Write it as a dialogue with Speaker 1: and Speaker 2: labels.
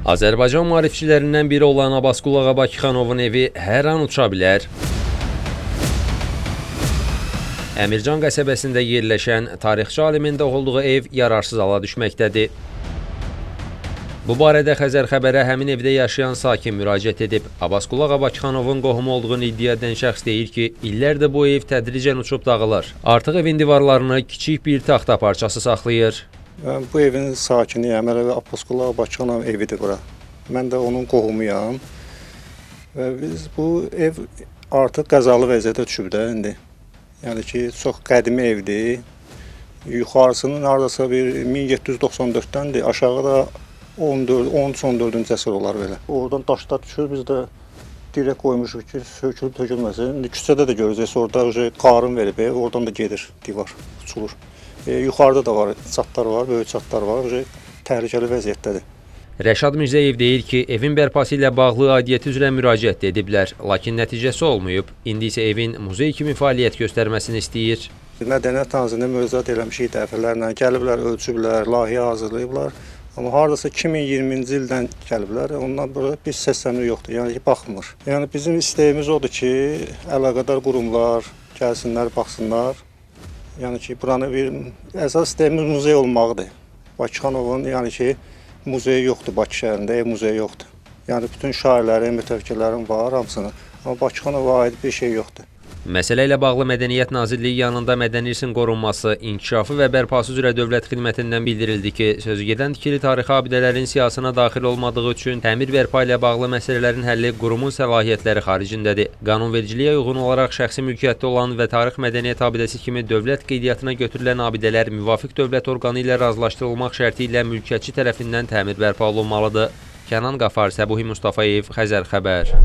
Speaker 1: Azərbaycan maarifçilərindən biri olan Abbasqulu Ağa Bakıxanovun evi hər an uça bilər. Əmircan qəsəbəsində yerləşən tarixçi alimin doğulduğu ev yararsız hala düşməkdədir. Bu barədə Xəzər Xəbərə həmin evdə yaşayan sakin müraciət edib. Abbasqulu Ağa Bakıxanovun qohumu olduğunu iddia edən şəxs deyir ki, illərdir bu ev tədricən uçub dağılır. Artıq evin divarlarını kiçik bir taxta parçası saxlayır.
Speaker 2: Mən bu evin sakiniyəm. Elə Abbasqulu Ağa Bakıxanov evidir bura. Mən də onun qohumuyam. Və biz bu ev artıq qəzalı vəziyyətə düşüb də indi. Yəni ki, çox qədimi evdir. Yuxarısının hardasa bir 1794-dəndir, aşağı da 13-14-cü əsr olar belə. Oradan daşlar düşür, biz də dirək qoymuşuq ki, sökülüb tökülməsin. İndi küçədə də görəcəksiniz, orada qarın verib, oradan da gedir divar, uçulur. Yuxarıda da var, çatlar var, böyük çatlar var, təhlükəli vəziyyətdədir.
Speaker 1: Rəşad Mirzəyev deyir ki, evin bərpası ilə bağlı aidiyyəti üzrə müraciət ediblər, lakin nəticəsi olmayıb. İndi isə evin muzey kimi fəaliyyət göstərməsini istəyir.
Speaker 2: Mədəniyyət Nazirliyinə müraciət eləmişik dəfələrlə, gəliblər, ölçüblər, layihə hazırlayıblar. Amma hardasa 2020-ci ildən gəliblər, ondan burada bir səs-səmir yoxdur, yəni ki, baxmır. Yəni bizim istəyimiz odur ki, əlaqədar qurumlar gəlsinlər, baxsınlar. Yəni ki, buranı bir əsas istəyimiz muzey olmaqdır. Bakıxanovun, yəni ki, muzeyi yoxdur Bakı şəhərində, ev muzeyi yoxdur. Yəni bütün şairlərin, mütəfəkkirlərin var hamısının, amma Bakıxanova aid bir şey yoxdur.
Speaker 1: Məsələ ilə bağlı Mədəniyyət Nazirliyi yanında mədəni irsin qorunması, inkişafı və bərpası üzrə dövlət xidmətindən bildirildi ki, sözügedən tikili tarixi abidələrin siyahısına daxil olmadığı üçün təmir bərpa ilə bağlı məsələlərin həlli qurumun səlahiyyətləri xaricindədir. Qanunvericiliyə uyğun olaraq şəxsi mülkiyyətdə olan və tarix mədəniyyət abidəsi kimi dövlət qeydiyyatına götürülən abidələr müvafiq dövlət orqanı ilə razılaşdırılmaq şərti ilə mülkiyyətçi tərəfindən təmir bərpa olunmalıdır. Kənan Qafar, Səbuhi Mustafayev, Xəzər Xəbər.